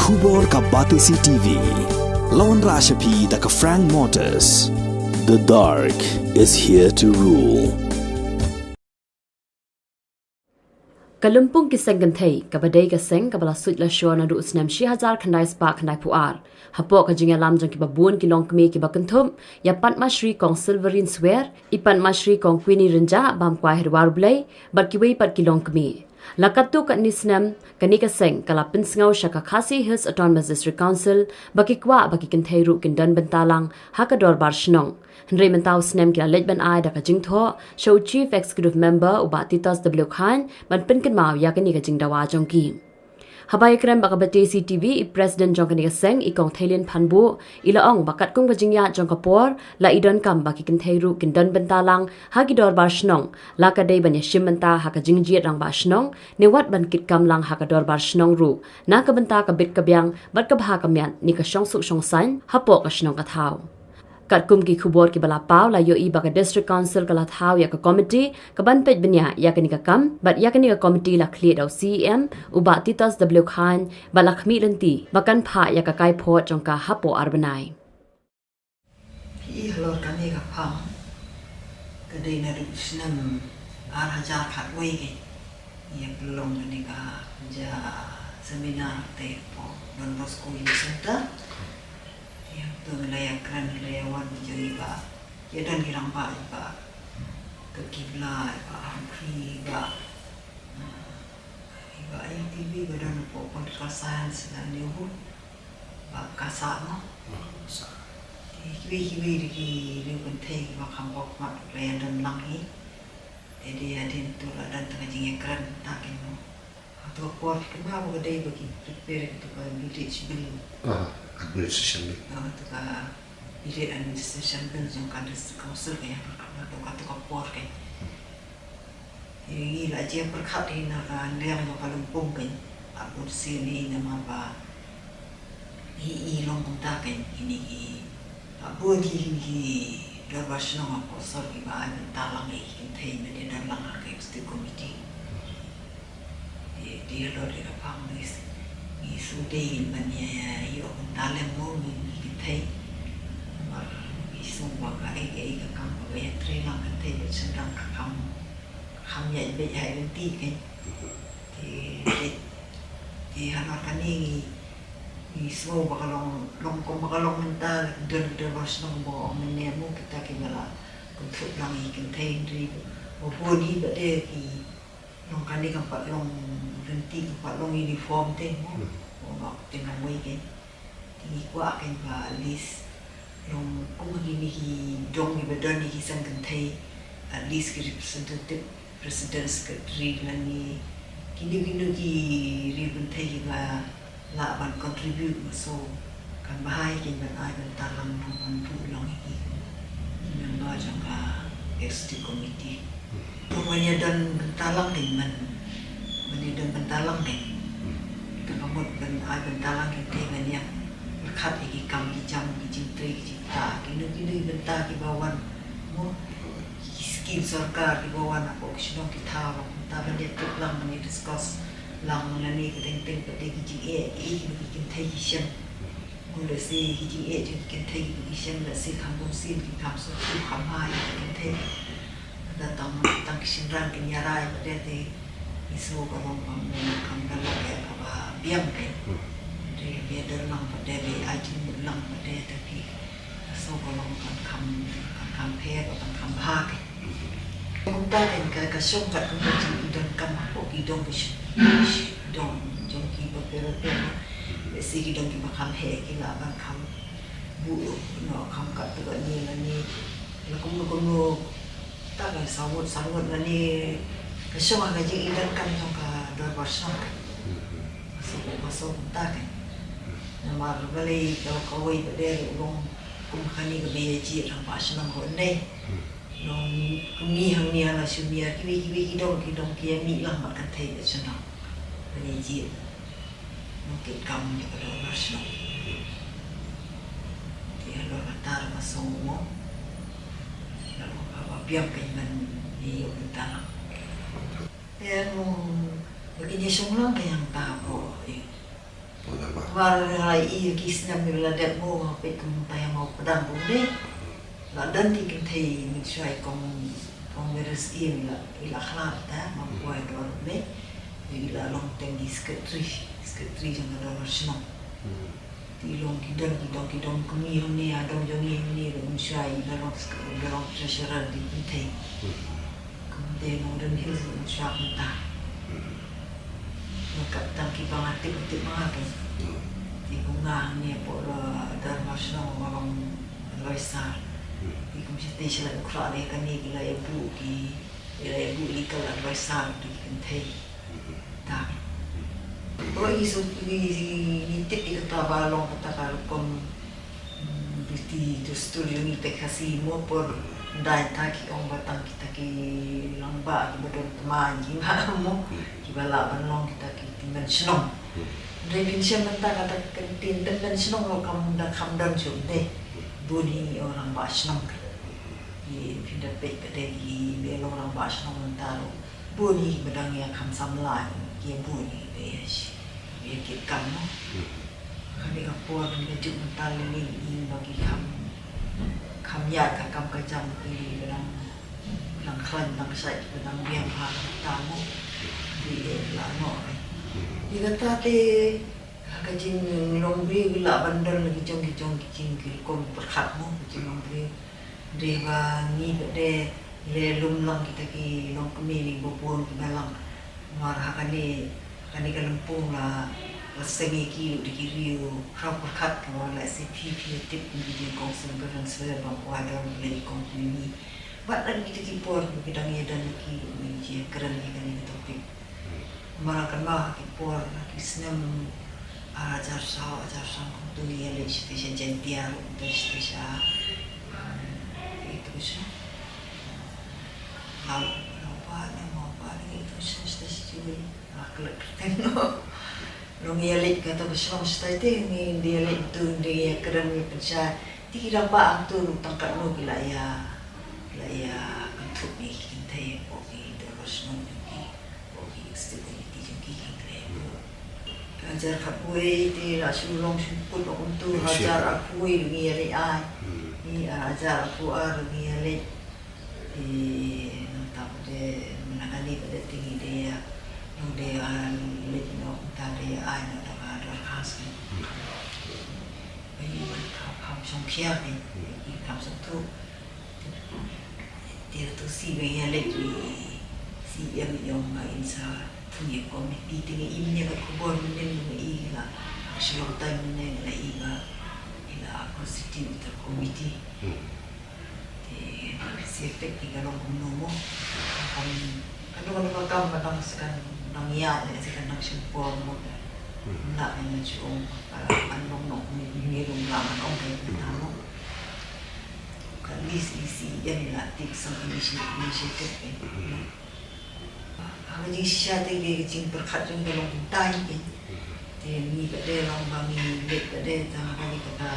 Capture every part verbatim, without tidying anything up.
Khubor ka Batesi T V. Lawan Rashapi da ka Frank Motors. The dark is here to rule. Ka Lympung ki seng kynthei, kaba dei ka seng kaba la suit la shon naduh u snem shi hajar khyndai spah khyndai phew ar. Hapoh ka jingïalam jong kiba bun ki longkmie kiba kynthup ïa Padma Shri Kong Silverine Swer, i Padma Shri Kong Queenie Rynjah, bam kwai ha dwar U Blei, bad kiwei pat ki longkmie. La katto katne snem, kane ka seng ka la pynsngew sha ka Khasi Hills Autonomous District Council ba ki kwah ba ki kynthei ruh kin don bynta lang ha ka dorbar shnong. Hynrei mynta u snem ki la leit ban ai da ka jingthoh sha u Chief Executive Member u Bah Titos W Chyne ban pynkynmaw ïa kane ka jingdawa jong ki. Haba ïakren bad ka Batesi T V, i President jong kane ka seng, i Kong Theilin Phanbuh, i la ong ba katkum ka jingïaid jong ka por, la i donkam ba ki kynthei ruh kin don bynta lang ha ki dorbar shnong, la ka dei ban ïashim bynta ha ka jingjied rangbah shnong, ne wat ban kit kam lang ha ka dorbar shnong ruh na ka bynta ka bit ka biang bad ka bha ka miat ne ka shongsuk shongsaiñ hapoh ka shnong ka thaw. Katkum ki khubor kiba la paw, la ïohi ba ka District Council ka la thaw ïa ka komiti kaban peit bniah ïa kane ka kam, bad ïa kane ka komiti la khlieh da u C E M u Bah Titos W Chyne, bad la khmih lynti ba kan phah ïa ka kaiphod jong ka hapoh ar bnai. Phi i halor kane ka phang, ka dei naduh u snem ar hajar khatwei ka ïa pynlong kane ka ja seminar te hapoh Don Bosco Youth Center. Ïa, to la ïakren, la ïawan jong i Bah, ïa don ki rangbah, i Bah Kibla, i Bah Humphrey, i Bah, i Bah I T V, ba don hapoh Political Science, la ne u Bah Kasa mo. Te kiwei kiwei de ki riewkynthei kiba kham kham khmat la ïa don lang hi. Te dei hadien to la don tang ka jingïakren ta ki mo. Hato ka por ki kynmaw ba ka dei ba ki prepare ïa kato ka village bill. Ah, administration bill. Ah, kato ka village administration bill jong ka district council ka ïa pyrkhat na kato ka por ka. Ngi la jia pyrkhat hi na ka liang jong ka Lympung ka. Ap bun sien hi namar ba ngi i long kumta ka, kine ki, ah, bun hi, ki dorbar shnong hapoh sor kiba ai bynta lang ïa ki kynthei, mynta don lang ha ka executive committee. Te, te halor ïa ka phang ngi s-, ngi shu dei ban ïa, ïa ïoh bynta lem mo ngi, ngi kynthei. Namar ngi sngew ba kaei kaei ka kam kaba ïatrei lang kynthei bad shynrang ka kam, kam ïaid beit ha ïing lynti kein. Te, te, te halor kane ngi, ngi sngew ba ka long, long kum ba ka long mynta, don ki dorbar shnong ba ong mynne mo kita kiba la kynthup lang ïa ki kynthei, hynrei ba bun hi ba dei ki long kane kam pat long lynti, kam pat long uniform te mo. Hmm. Ba ong ba te nongwei kein. Te ngi kwah kein ba at least long kum kine ki dong kiba don ïa ki seng kynthei, at least ki representative, president, secretary lane kino kino ki riewkynthei kiba lah ban contribute, nga sngew kan bha ïa ki ban ai bynta lang, ban buh lang ïa ki member jong ka executive committee. To ban ïa don bynta lang dei man, ban ïa don bynta lang dei. Ka mut ban ai bynta lang dei te ban ïa pyrkhat ïa ki kam ki jam, ki jingtrei ki jingktah, kino kino ki bynta kiba wan mo, ki skim sorkar kiba wan hapoh ki shnong ki thaw, bynta ban ïa tip lang, ban ïa discuss lang lane ka teng teng pat de ki jingeh, eh, kino ki kynthei ki shem. Ko lehse ki jingeh jong ki kynthei kiba ki shem lehse kham bun sien ki kham sngewthuh kham bha ïa ki kynthei. Lada tang, tang ki shynrang kin ïa rai pat de te ngi sngew ka long kam, kam da long ïa kaba biang te. Hmm. Te ïa don lang pat de, ïa ai jingmut lang pat de te phi. Ka sngew ka long kan kham, kan kham pher, kan kham bha te. Kumta kein ka, ka shong katkum ka jingdonkam hapoh ki dong ki sh-, dong jong ki bapher bapher. Lehse ki dong kiba kham heh ki lah ban kham buh noh kham katto katne lane la kumno kumno, ta ka saw ngut saw ngut lane ka shong ha ka jingdonkam jong ka dorbar shnong. Ka sngew, ka sngew kumta kein. Namar balei ka, kawei pat de ruh long kum kane kaba ïa jied rangbah shnong ruh ym dei. Long kum ngi hangne ha Lashunwiar, kiwei kiwei ki dong, ki dong ki ïa mih lang bad kynthei bad shnong ban ïa jied nongkitkam jong ka dorbar shnong. Te halor kata ruh nga sngew mo, la long kaba biang kein ban ïa ïoh bynta lang. Te mo ba kin ïa shong lang kein hangta hapoh, eh, hapoh dorbar. Ba la i ki snem ba la dep mo, peit kum mynta ïa mo padang bun de. La don ki kynthei mynshuwa i kong, kong Mary Syiem i la, i la khlad ta, ma kwai dor ne. I la long tang ki secretary, secretary jong ka dorbar shnong. Te long ki don, ki don, ki don kmie hangne, ha dong jong ngi hangne, mynshuwa i la long secretary, i la long treasurer, ki kynthei. Kumta Nongrim Hills mynshuwa kumta. Nga kat tang ki ba nga tip, tip ma nga tu. Te kum nga hangne hapoh dorbar shnong nga long advisor. Te kum shatei sha la u khlad lei kane ki la ïa buh ki, ki la ïa buh legal advisor ki kynthei. Ta. Ba ngi shu, ngi, ngi tip ïa kata ba long kata ka rukom, mm, riti dustur jong ngi te Khasi mo por. Dei ta ki ong ba tang kita ki rangbah kiba don thymmai kiba mo, kiba lah ban long kita ki tymmen shnong. Hynrei phin shem mynta kata ka ktien tymmen shnong ruh kam da, kam don shuh de. Bun hi ngi ong rangbah shnong. Phin da peit pat de kiba long rangbah shnong mynta ruh. Bun hi ba dang ïa kham samla, ki bun hi ba ïa shi, ba ïa kit kam mo. Kane ka por kane ka juk mynta lei lei ba ki kham, kham ïaid ka kam ka jam ki ba dang, ba dang khlaiñ, ba dang shait, ba dang biang ha kata mo. Ki la noh. Ïa kata te ha ka jinglong briew ki lah ban don la ki jong, ki jong, ki jing, ki rukom pyrkhat mo, ki jinglong briew. Dei ba ngi pat de ngi la lum lang kita ki longkmie, ngi ba bun ki balang. Namar ha kane, ha kane ka lympung la, la seng ïa ki ruh da ki riew khraw pyrkhat, ka wan la S A P P tip ngi ki jingkongsan ka dang swer bang wa dang la i kong pini. Bad la kita ki por ki dang ïa dang ki ruh ngi ji kren ïa kane ka topic. Namar kynmaw ha ki por, ha ki snem ar hajar saw, ar hajar saw kumtu ngi ïa leit shatei sha Jaintia ruh, kumta shatei sha, um, ito sha Lau, Lauba ne Mauba ne ito sha, shatei sha Jowai. Ah, klet kyrteng. Ngi ïa leit kato ka shnong shatei te ngi ïa leit tu, ngi ïa kren, ngi pynshai. Te ki rangbah hangtu ruh tang katno ki la ïa, ki la ïa kynthup ïa ki kynthei hapoh ki dorbar shnong jong ki. Ki state committee jong ki, ki kren. Hajar khatwei te la shu long shu kut ba kumtu, hajar arphew wei ngi ïa leit ai. Ngi, ah, hajar arphew ar ngi ïa leit. Te nangta pat de mynta kane pat de te ngi dei ïa, ngi dei ïa leit noh, nangta dei ïa ai noh da ka dorkhas ne. Ba ngi ban kham, kham shongkhia ne, ngi kham sngewthuh. Te to C ba ïa leit i C E M i ong ba in sa thung ïa committee, te ngi im ïa ka khubor mynnin ba ngi la shu long time mynnin la i ba i la constitute the committee. Te ka effect i ka long kumno mo. Kan Kano kano ka kam ka dang sa kan dang ïaid ne sa kan dang shim por mo. Hmm. Nga ïa nga shu ong ka ban long noh ngi ngi long la ban ong ka ïa ka mo. Ka list isi ïa ni la take some initi- initiative eh. Hmm. Ha ka jingshisha te ka jingpyrkhat jong ka long kumta hi eh. Hmm. Te ngi pat de long ba ngi leit pat de tang ha kane kata,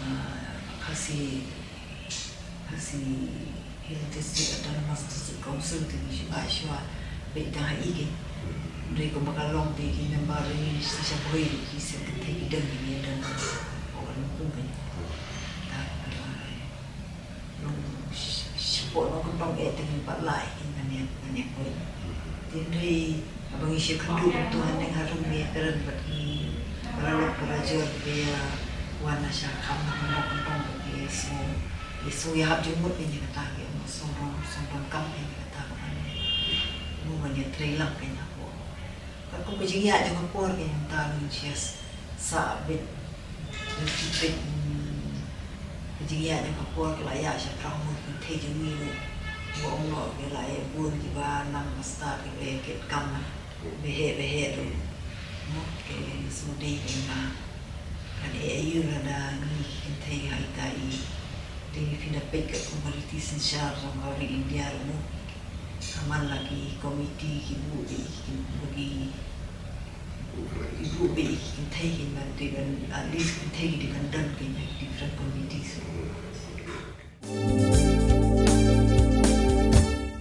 ah, Khasi Khasi Hills District Autonomous District Council te ngi shu ai shuwa beit tang ha i kein. Hynrei kumba ka long te ki member ngi shisha bha ruh ki sep kynthei ki don ki ïa don hapoh ka lympung kein. Ta ka long shapoh nongkyndong eh te ngi pat lai kein kane kane point. Te hynrei haba ngi shu kynduh kumto haneng harum ngi ïakren bad ki paralok parajor kiba ïa wan na sha kham na ka nongkyndong bad ki sngew, ki sngew ïahap jingmut ïa kata, ki ong sngew don, sngew donkam ïa kata, kaba ne mut ban ïatrei lang ïa kata. Katkum ka jingïaid jong ka por ïa kata ngi shu sah beit, beit, beit, mm, ka jingïaid jong ka por ka la ïaid shaphrang mo, ki kynthei jong ngi ruh, ba ong noh ki la ïa bun kiba nang ba stad kiba ïa kit kam. Ba heh ba heh ruh. Mo, te sngewdei kein ba kan ïa ïoh lada ngi ki kynthei ha ita i. Te phin da peit katkum ka riti synshar jong ka ri India ruh mo. Ka man la ki komiti ki buh beit ki, ki buh beit ki kynthei kein ba, te ban at least kynthei ki dei ban don kein ha ki different committees.